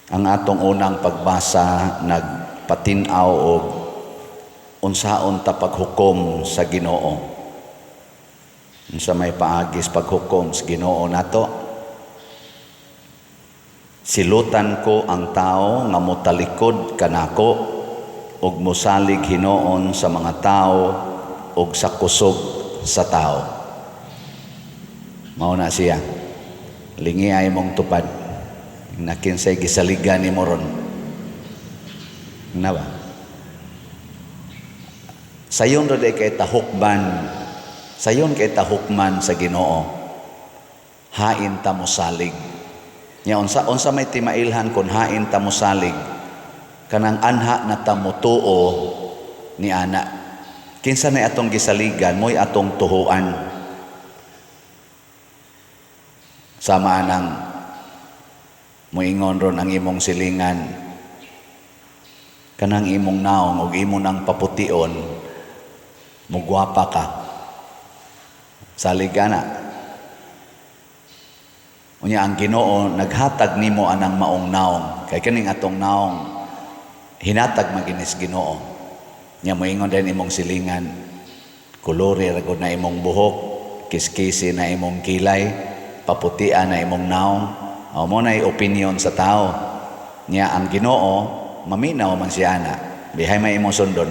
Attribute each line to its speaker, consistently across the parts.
Speaker 1: Ang atong unang pagbasa nagpatin-aw og unsaon ta paghukom sa Ginoo. Unsa may paagis paghukom sa Ginoo nato? Silutan ko ang tao nga motalikod kanako ug mosalig hinuon sa mga tao ug sa kusog sa tao. Mao na siya. Lingi ay mong tupad. Nakinsay gisaligan nimo ron. Na ba? Sayon ra day kay tahukman. Sayon kay tahukman sa Ginoo. Hain ta mosalig. Nya unsa unsa may timailhan kon hain ta mosalig? Kanang anha na ta motuo ni ana. Kinsa na atong gisaligan, mo'y atong tuhuan. Sama nang moingon ron ang imong silingan, kanang imong naong og imo nang papution, mugwapa ka. Salig ka na. Unya ang Ginoo naghatag nimo anang maong naong, kay kaning atong naong hinatag maginis Ginoo. Nya moingon din imong silingan, kulori ra gud na imong buhok, kiskisi na imong kilay, paputian na imong naong. O mo na opinion sa tao. Nya ang Ginoo maminaw man siya ana. Bihay may imong sundon.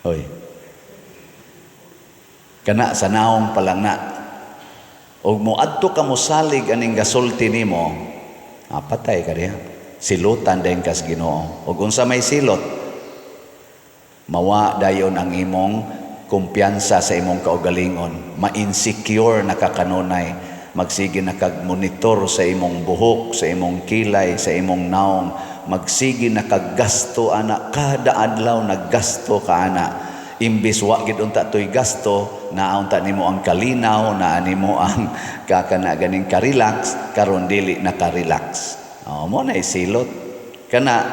Speaker 1: Hoy. Kana sa naong pa lang na. Og moadto ka mosalig aning gasulti nimo, patay ka diha. Silutan dayon kas Ginoo. Og unsa may silot? Mawa dayon ang imong kumpiyansa sa imong kaugalingon. Ma-insecure na ka kanunay. Magsige na kag monitor sa imong buhok, sa imong kilay, sa imong naong. Magsige na kag gasto ana, kada adlaw naggasto ka ana. Imbis wa gid unta toy gasto, naa unta nimo ang kalinaw, naa nimo ang kakana ganing ka-relax, karon dili na ka-relax. Oh, mo na isilot. Kana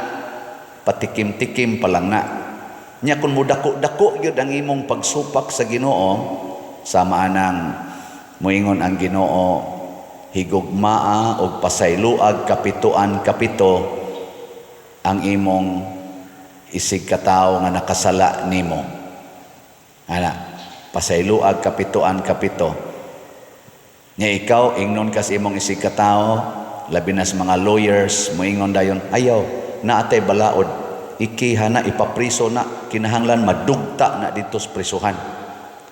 Speaker 1: patikim-tikim pa lang na. Nya kun mudako-dako gyud ang imong pagsupak sa Ginoo, sama anang moingon ang Ginoo, higugmaa og pasayloag kapituan kapito ang imong isig katawo nga nakasala nimo. Ana, pasayloag kapituan kapito. Nya ikaw ingnon kas imong isig katawo, labi na sa mga lawyers, moingon dayon, ayaw, naatay balaod, ikiha na, ipapriso na, kinahanglan madugta na dito sa prisuhan.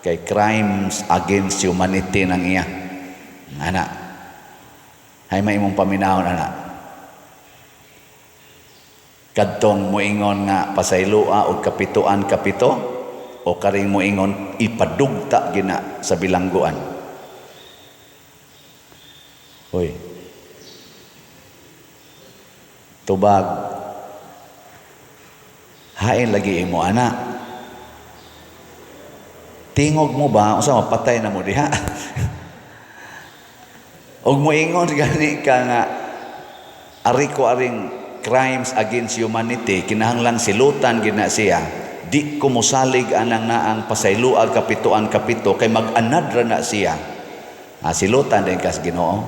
Speaker 1: Kay crimes against humanity nang iya. Ana, hay may imong paminahon ana. Kadtong moingon nga pasayloa og kapituan kapito, o karing moingon ipadugta gina sa bilangguan. Hoy. Tubag. Hain lagi imo ana. Tingog mo ba unsa mapatay na mo diha? Og moingon gani ka nga ari ko aring crimes against humanity, kinahanglan silutan gina siya. Di ko mosalig anang naang pasayloag kapituan kapito kay mag-anad ra na siya. Ah, silutan din kas Ginoo.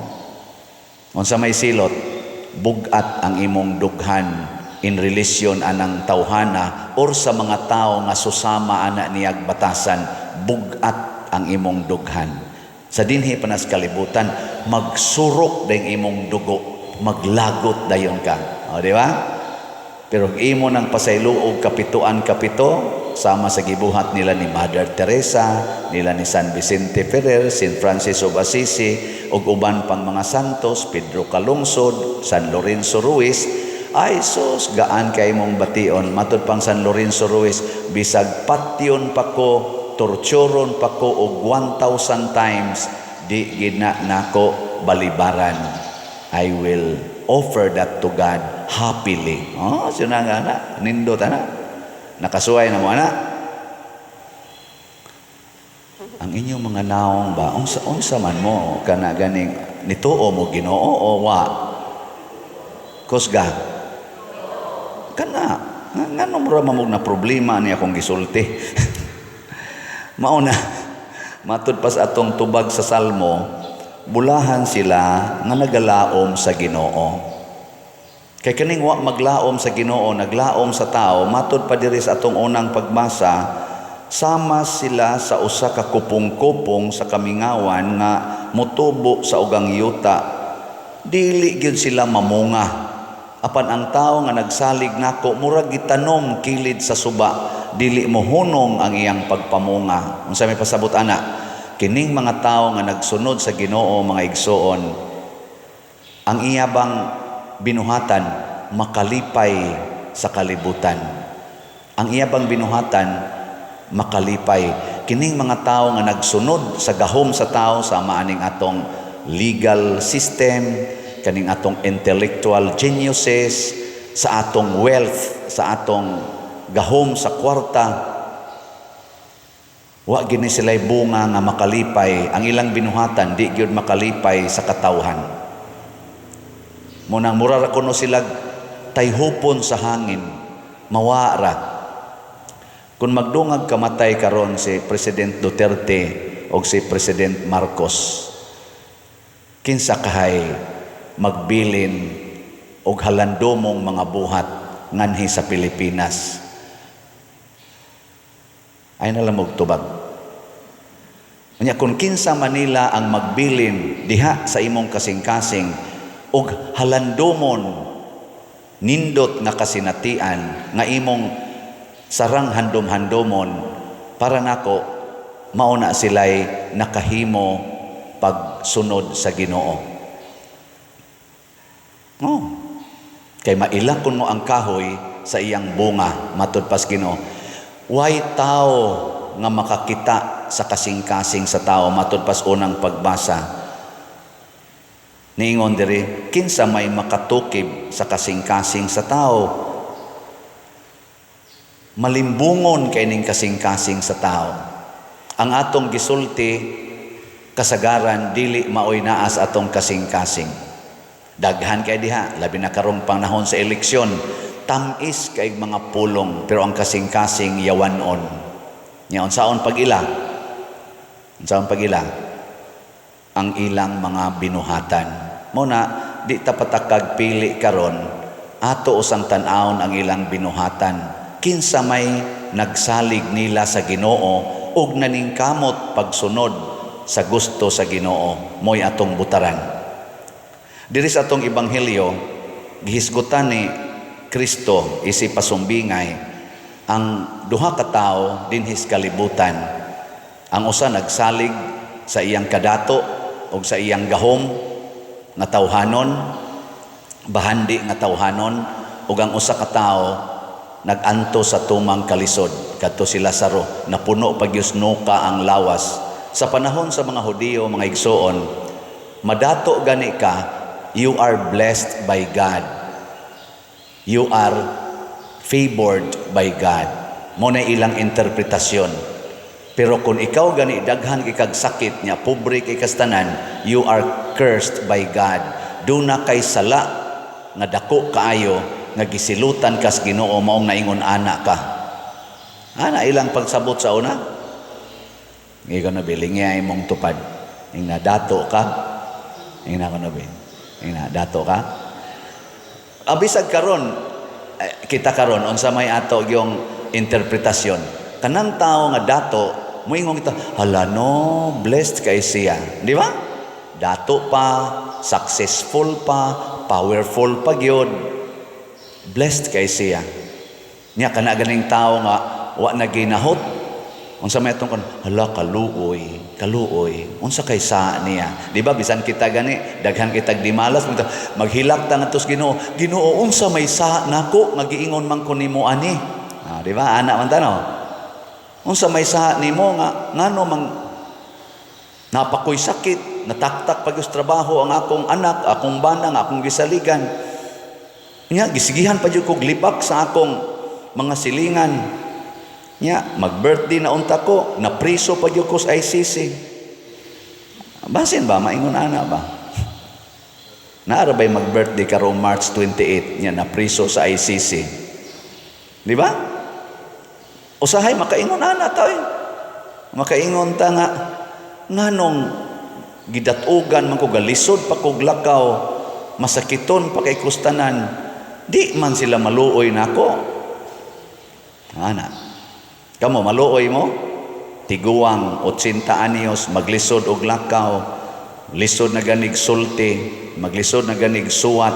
Speaker 1: Unsa may silot? Bugat ang imong dughan in relation anang tawhana or sa mga tao nga susama ana niyag batasan, bugat ang imong dughan. Sa dinhi pa nas kalibutan, magsurok dayong imong dugo, maglagot dayon ka. O, di ba? Pero imo nang pasayloog kapituan kapito, sama sa gibuhat nila ni Mother Teresa, nila ni San Vicente Ferrer, Saint Francis of Assisi, ug uban pang mga santos, Pedro Calungsod, San Lorenzo Ruiz. Ay sus, gaan kay mong bation. Matud pang San Lorenzo Ruiz, bisag patyon pa ko, torturon pa ko og 1,000 times, di gina nako balibaran. I will offer that to God happily. Oh, siya na nga na. Nindot ana. Nakasuway na mo ana. Ang inyong mga naong ba, unsa, unsa man mo kana ganing nituo mo Ginoo o wa? Kusga. Kana ngano mo ra mamog na problema ni akong gisulti. Mao na matud pa sa atong tubag sa Salmo, Bulahan sila nga nagalaom sa Ginoo. Kay kaning wa maglaom sa Ginoo, naglaom sa tao, matud pa diri sa atong unang pagbasa, sama sila sa usa ka kupong-kupong sa kamingawan nga motubo sa ugang yuta. Dili gyud sila mamunga. Apan ang tao nga nagsalig nako, murag gitanom kilid sa suba, dili mohunong ang iyang pagpamunga. Unsa may pasabot ana? Kining mga tao nga nagsunod sa Ginoo, mga igsoon, ang iya bang binuhatan, makalipay sa kalibutan. Ang iya bang binuhatan, makalipay. Kining mga tao nga nagsunod sa gahom sa tao, sama aning atong legal system, kaning atong intellectual geniuses, sa atong wealth, sa atong gahom sa kwarta, wa gini sila'y bunga nga makalipay. Ang ilang binuhatan, di gyud makalipay sa katawhan. Munang mura ra kuno sila tayhupon sa hangin, mawara. Kung magdungag kamatay karon si President Duterte o si President Marcos, kinsa kahay magbilin og halandomong mga buhat nganhi sa Pilipinas? Ay na lang tubag. Unya, kung kinsa Manila ang magbilin diha sa imong kasing-kasing og halandomon, nindot nga kasinatian nga imong sarang handom-handomon, para nako mao na sila'y nakahimo pagsunod sa Ginoo. Oh. Kay maila kuno ang kahoy sa iyang bunga, matud pas Ginoo. Way tao nga makakita sa kasing-kasing sa tao, matud pas unang pagbasa. Niingon diri, kinsa may makatukib sa kasing-kasing sa tao? Malimbungon kay ning kasing-kasing sa tao. Ang atong gisulti kasagaran, dili maoy naa sa atong kasing-kasing. Daghan kay diha, labi na karong panahon sa eleksyon, tamis kay mga pulong, pero ang kasing-kasing yawanon. Nya unsaon pag-ila? Unsaon pag-ila? Ang ilang mga binuhatan. Mo na di ta patakag pili karon, ato usang tan-awon ang ilang binuhatan. Kinsa may nagsalig nila sa Ginoo ug naningkamot pagsunod sa gusto sa Ginoo, mo'y atong butaran. Diri sa atong ebanghelyo, gihisgutan ni Kristo isi pasumbingay ang duha ka tawo dinhis kalibutan. Ang usa nagsalig sa iyang kadato o sa iyang gahom nga tawhanon, bahandi nga tawhanon, ug ang usa ka tawo nag-anto sa tumang kalisod, kadto si Lazaro, napuno pa gyud nuka ang lawas. Sa panahon sa mga Hudiyo, mga igsoon, madato gani ka, you are blessed by God. You are favored by God. Mo na ilang interpretasyon. Pero kung ikaw gani daghan kay sakit nya pobre kay kastanan, you are cursed by God. Duna kay sala nga dako kaayo nga gisilutan kas Ginoo, maong naingon ana ka. Ana ilang pagsabot sa una. Ikaw na biling imong tupad. Ingna dato ka. Ingna ko na bi. Ingna dato ka. Abisag karon eh, kita karon, unsa may ato yung interpretasyon? Kanang tao nga dato, moingon kita, "Hala no, blessed kay siya." Di ba? Dato pa, successful pa, powerful pa gyud. Blessed kay siya. Nya kana ganing tao nga wa na ginahot, unsa may atong kon? "Hala, kaluoy, kaluoy. Unsa kay sa niya?" Di ba bisan kita gani, daghan kitag dimalas, maghilak ta ngadto sa Ginoo. "Ginoo, unsa may sa nako nga giingon man ko nimo ani?" Ah, di ba? Ana man ta, no? Unsa may sa nimo nga ngano mang napakoy sakit, nataktak pag trabaho ang akong anak, akong bana, akong gisaligan. Nya gisigihan pa jud kog libak sa akong mga silingan. Nya mag-birthday na unta ko, napriso pa jud ko sa ICC. Basin ba maingon ana ba? Naara ba'y mag-birthday karong March 28 nya napriso sa ICC? Di ba? Usahay makaingon ana ta eh. Makaingon ta nga nganong Gidatugan man ko, galisod pa kog lakaw, masakiton pa kay kustanan, di man sila maluoy nako. Ana. Kamo, maluoy mo? Tiguang 80 anyos, maglisod og lakaw, lisod na ganig sulti, maglisod na ganig suwat.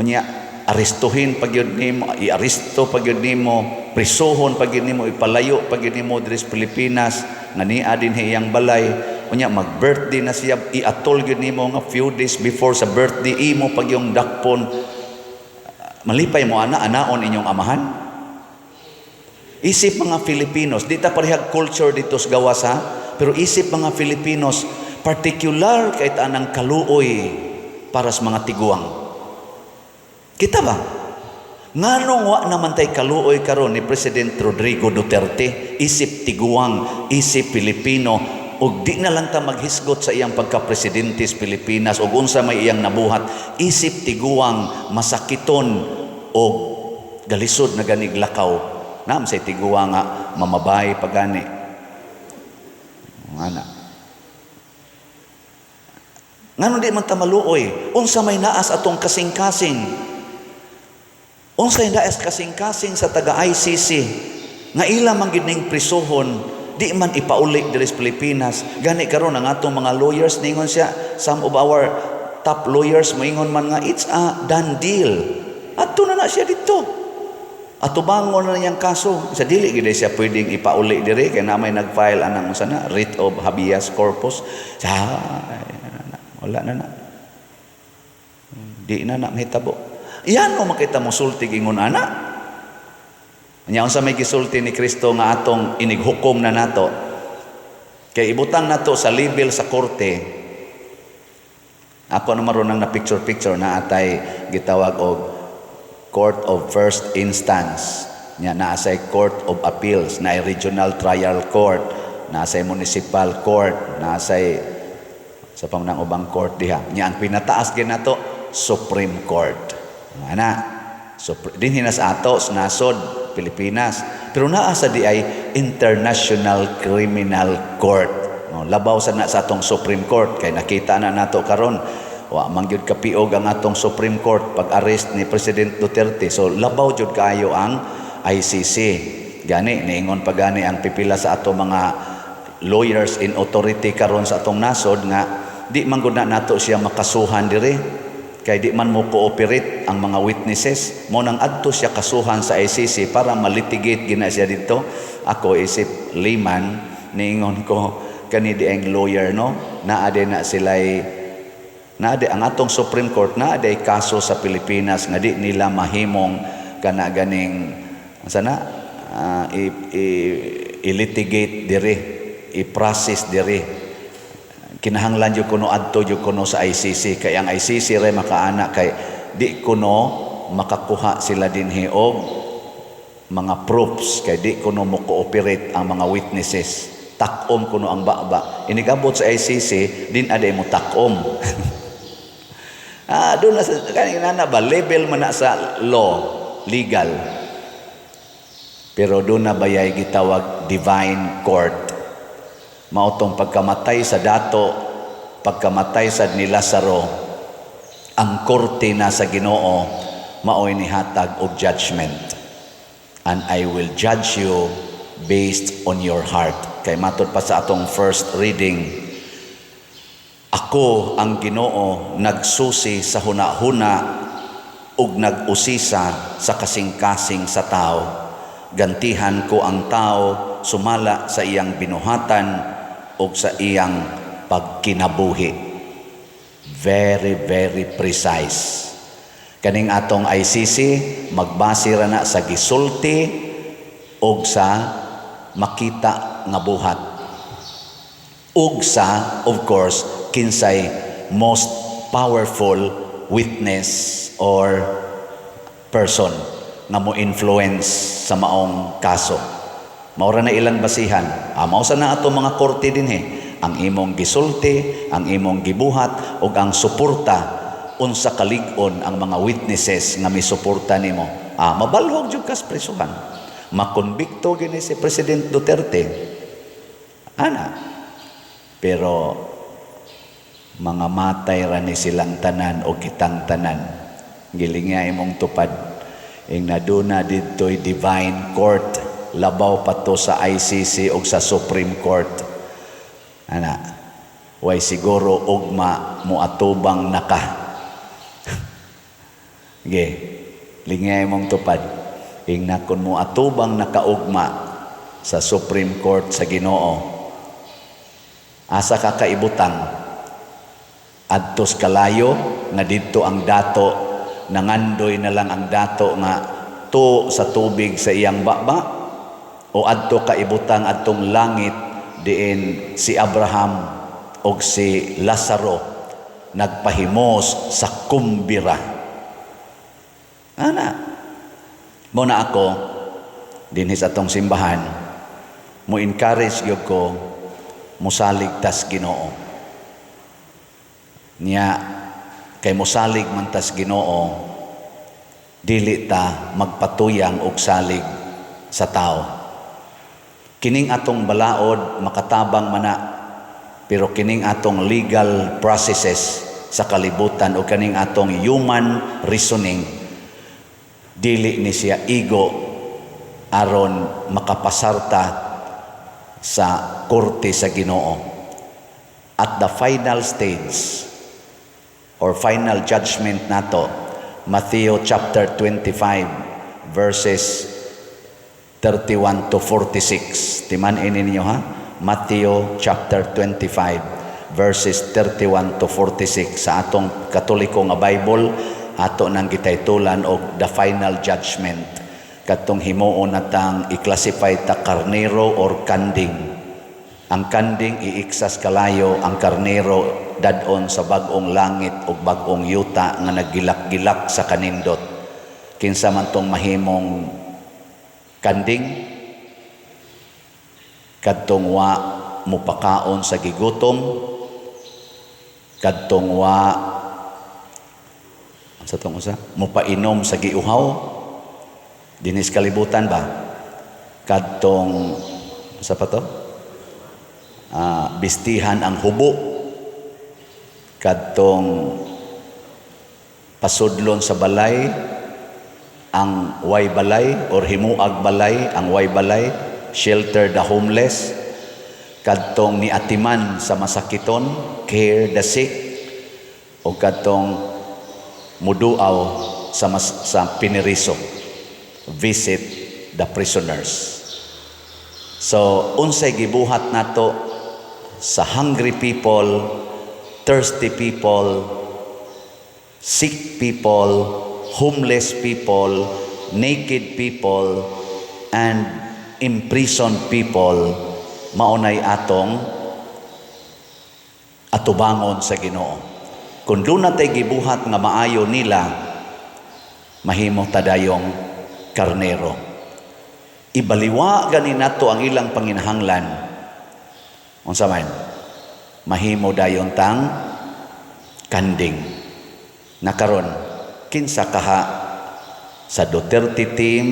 Speaker 1: Unya arestuhin pa gyud nimo, iaresto pa gyud nimo, prisuhon pa gyud nimo, ipalayo pa gyud nimo diri sa Pilipinas nga nia dinhi iyang balay. Unya mag-birthday na siya, iatol gyud nimo nga few days before sa birthday imo pag yung dakpon. Malipay mo ana, anaon inyong amahan? Isip mga Filipinos, di ta parehag culture dito sa gawas ha, pero isip mga Filipinos, particular kay ta ng kaluoy para sa mga tiguang. Kita ba? Nganong wa naman tay kaluoy karon ni President Rodrigo Duterte, isip tiguang, isip Pilipino, ug di na lang ta maghisgot sa iyang pagka-presidente sa Pilipinas ug unsa may iyang nabuhat, isip tiguang, masakiton og galisod na ganig lakaw. Naam say tiguang nga mamabay pagani. Ana. Ngano di man ta maluoy? Unsa may naas atong kasing-kasing? Unsa may naas kasing-kasing sa taga ICC nga ila man gid ning prisuhon, di man ipauli diri sa Pilipinas? Gani karon ang atong mga lawyers ningon siya, some of our top lawyers moingon man nga it's a done deal. Adto na na siya dito. Atubangon na niyang kaso. Sa dili gid siya pwedeng ipauli diri kay na may nag-file anang unsa na writ of habeas corpus. Sa wala na na. Di na na mahitabo. Yan mo makita mo sulti ingon ana. Nya unsa may gisulti ni Kristo nga atong inighukom na nato? Kay ibutang nato sa label sa korte. Ako na maron na picture picture na atay gitawag og Court of First Instance. Nya naa say Court of Appeals, na Regional Trial Court, naa say Municipal Court, naa say sa pangunang ubang court diha. Nya ang pinataas gyud nato, Supreme Court. Ana. So dinhi na sa ato sa nasod Pilipinas. Pero naa sa di ay International Criminal Court. No, labaw sa na sa atong Supreme Court kay nakita na nato karon wa man gyud kapiog ang atong Supreme Court pag-arrest ni President Duterte. So labaw jud kaayo ang ICC. Gani niingon pa gani ang pipila sa ato mga lawyers in authority karon sa atong nasod nga di man gud na nato siya makasuhan diri kay di man mo cooperate ang mga witnesses mo, nang adto siya kasuhan sa ICC para malitigate gina siya dito. Ako isip layman, niingon ko kani di ang lawyer, no, naa di na sila'y naa di ang atong Supreme Court, naa di kaso sa Pilipinas nga di nila mahimong kana ganing sana i-litigate diri, i-process diri. Kinahanglan jud kuno adto jud kuno sa ICC kay ang ICC ray makaana kay di kuno makakuha sila dinhi og mga proofs kay di kuno mo cooperate ang mga witnesses. Takom kuno ang baba. Inigabot sa ICC din aday mo takom. Doon na sa kanina na ba, level man na sa law, legal. Pero doon na bayay gitawag divine court. Mao tong pagkamatay sa dato, pagkamatay sa ni Lazaro, ang korte na sa Ginoo maoy nihatag og judgment. "And I will judge you based on your heart." Kay matod pa sa atong first reading, "Ako ang Ginoo, nagsusi sa huna-huna ug nag-usisa sa kasing-kasing sa tao. Gantihan ko ang tao sumala sa iyang binuhatan ug sa iyang pagkinabuhi." Very, very precise. Kaning atong ICC, magbase ra na sa gisulti ug sa makita nga buhat. Ug sa, of course, kinsay most powerful witness or person nga mo influence sa maong kaso. Maura na ilang basihan. Mao sa na ato mga korte dinhi. Ang imong gisulti, ang imong gibuhat ug ang suporta, unsa kalig-on ang mga witnesses nga misuporta nimo. Mabalhog jud kas presuhan. Makonbikto gini si President Duterte. Ana. Pero Mga matay ra ni silang tanan o kitang tanan. Gilinga imong tupad. Ing naduna didto'y divine court, labaw pa to sa ICC o sa Supreme Court. Ana, way siguro ugma moatubang naka. Ge, lingay mong tupad. Ing na kun moatubang nakaugma sa Supreme Court sa Ginoo, asa ka kaibutang? Adtos kalayo nga didto ang dato, nangandoy na lang ang dato nga to sa tubig sa iyang baba, o adto ka ibutang adtong langit diin si Abraham og si Lazaro nagpahimos sa kumbira? Ana, mo na ako dinhi sa atong simbahan mo encourage gyud ko, musalig tas Ginoo. Niya kay mosalig man tas Ginoo, dili ta magpatuyang og salig sa tao. Kining atong balaod makatabang mana, pero kining atong legal processes sa kalibutan o kaning atong human reasoning, dili ni siya igo aron makapasarta sa korte sa Ginoo. At the final stage or final judgment nato, Matthew chapter 25 verses 31 to 46. Timan ini ninyo ha. Matthew chapter 25 verses 31 to 46. Sa atong Katoliko nga Bible, ato nang gitaytulan og the final judgment, kadtong himuon natang i-classify ta karnero or kanding. Ang kanding iiksas kalayo, ang karnero dad-on sa bag-ong langit ug bag-ong yuta nga naggilak-gilak sa kanindot. Kinsa man tong mahimong kanding? Kadtong wa mupakaon sa gigutom, kadtong wa sa tong usa mupainom sa giuhaw dinis kalibutan ba, kadtong sa pa to, bistihan ang hubo, kadtong pasudlon sa balay ang way balay or himuag balay ang way balay, shelter the homeless, kadtong niatiman sa masakiton, care the sick, o kadtong muduaw sa piniriso, visit the prisoners. So unsay gibuhat nato sa hungry people, thirsty people, sick people, homeless people, naked people and imprisoned people, maunay atong atubangon sa Ginoo. Kung duna tay gibuhat nga maayo nila, mahimo tadayong karnero. Ibaliwa gani nato ang ilang panginahanglan. Unsa man? Mahimo dayon tang kanding. Nakaron, kinsa kaha sa Duterte team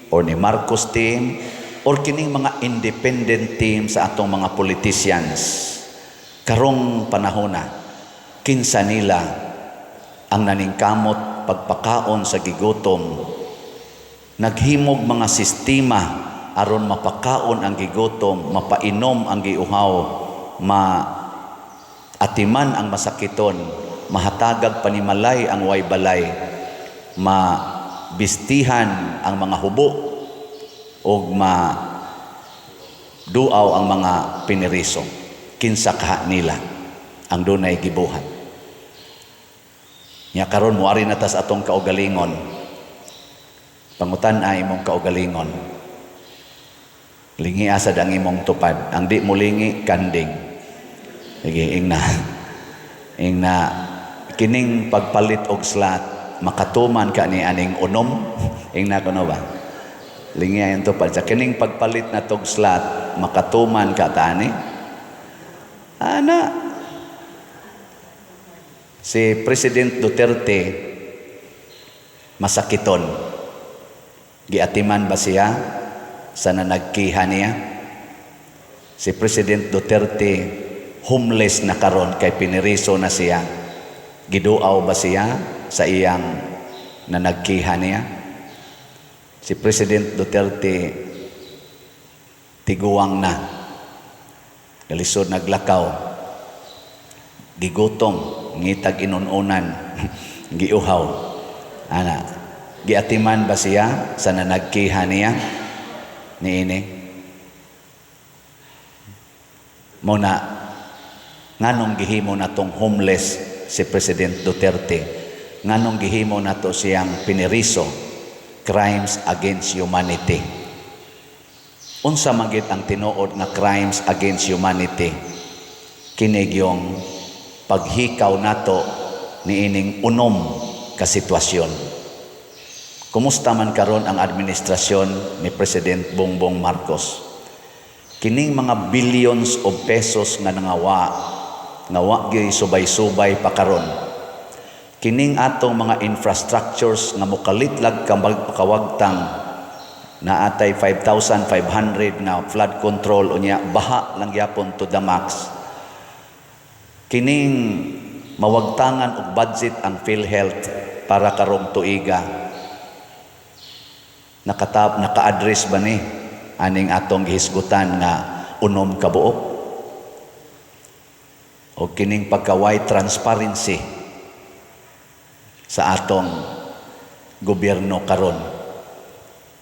Speaker 1: or ni Marcos team or kining mga independent team sa atong mga politicians karong panahona, kinsa nila ang naningkamot pagpakaon sa gigutom, naghimog mga sistema aron mapakaon ang gigutom, mapainom ang giuhaw, ma atiman ang masakiton, mahatagag panimalay ang way balay, mabistihan ang mga hubo ug ma duaw ang mga piniriso? Kinsa kaha nila ang dunay gibuhat? Nya karon moari na tas atong kaugalingon. Pangutan ay imong kaugalingon. Lingi asad ang imong tupad. Ang di mo lingi, kanding. Sige, ingna. Ingna, kining pagpalit og slot, makatuman ka ni aning unom. Ingna kuno ba? Lingi ang tupad. Sa kining pagpalit na tog slot, makatuman ka tani? Ana, si President Duterte masakiton. Giatiman ba siya sa nanagkiha niya? Si President Duterte Homeless na karon kay piniriso na siya. Giduaw ba siya sa iyang nanagkiha niya? Si President Duterte, tiguang na. Kalisod naglakaw. Gigutom, ngitag inununan, giuhaw. Ana, giatiman ba siya sa nanagkiha niya? Niini? Muna, nganong gihimo natong homeless si President Duterte? Nganong gihimo nato siyang piniriso? Crimes against humanity. Unsa man gid ang tinuod nga crimes against humanity? Kini gyung paghikaw nato niining unom ka sitwasyon. Kumusta man karon ang administrasyon ni President Bongbong Marcos? Kining mga billions of pesos nga nangawa, nga wa gyud subay-subay pa karon. Kining atong mga infrastructures nga mokalit lag kawagtang, naatay 5,500 nga flood control, unya baha lang gyapon to the max. Kining mawagtangan og budget ang PhilHealth para karong tuiga. Nakatap naka-address ba ni aning atong gihisgutan nga unom ka buok? O kining pagkaway transparency sa atong gobyerno karon.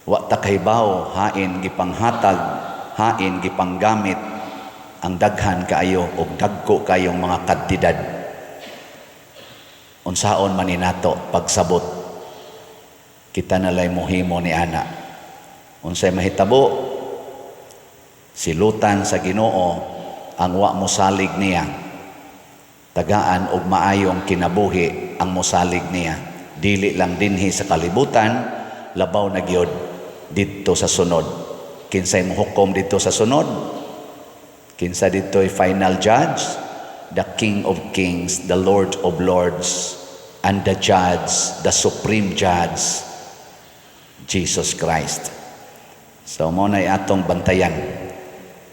Speaker 1: Wa ta kahibaw hain gipanghatag, hain gipanggamit ang daghan kaayo og dagko kayong mga kantidad. Unsaon man ni nato pagsabot? Kita na lay mohimo ni ana. Unsay mahitabo? Silutan sa Ginoo ang wa mosalig niya. Tagaan og maayong kinabuhi ang mosalig niya. Dili lang dinhi sa kalibutan, labaw na gyud didto sa sunod. Kinsay mohukom didto sa sunod? Kinsa didto'y final judge? The King of Kings, the Lord of Lords, and the Judge, the Supreme Judge, Jesus Christ. So mao na atong bantayan.